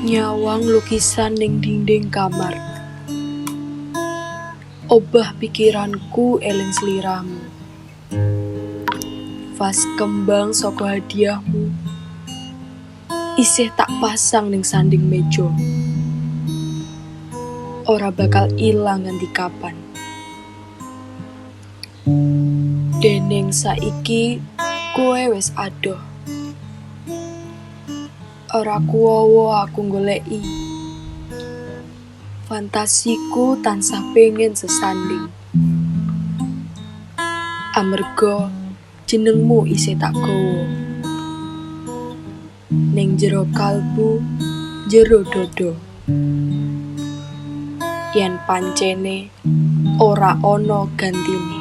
Nyawang lukisan ning dinding kamar. Obah pikiranku eling sliramu. Vas kembang saka hadiahmu isih tak pasang ning sanding meja. Ora bakal ilang nganti kapan. Dening saiki kowe wis adoh. Ora kuwowo aku nggoleki. Fantasiku tansah pengen sesanding. Amarga jenengmu isih tak gawa. Ning jero kalbu, jero dada. Yen pancene ora ana gantine.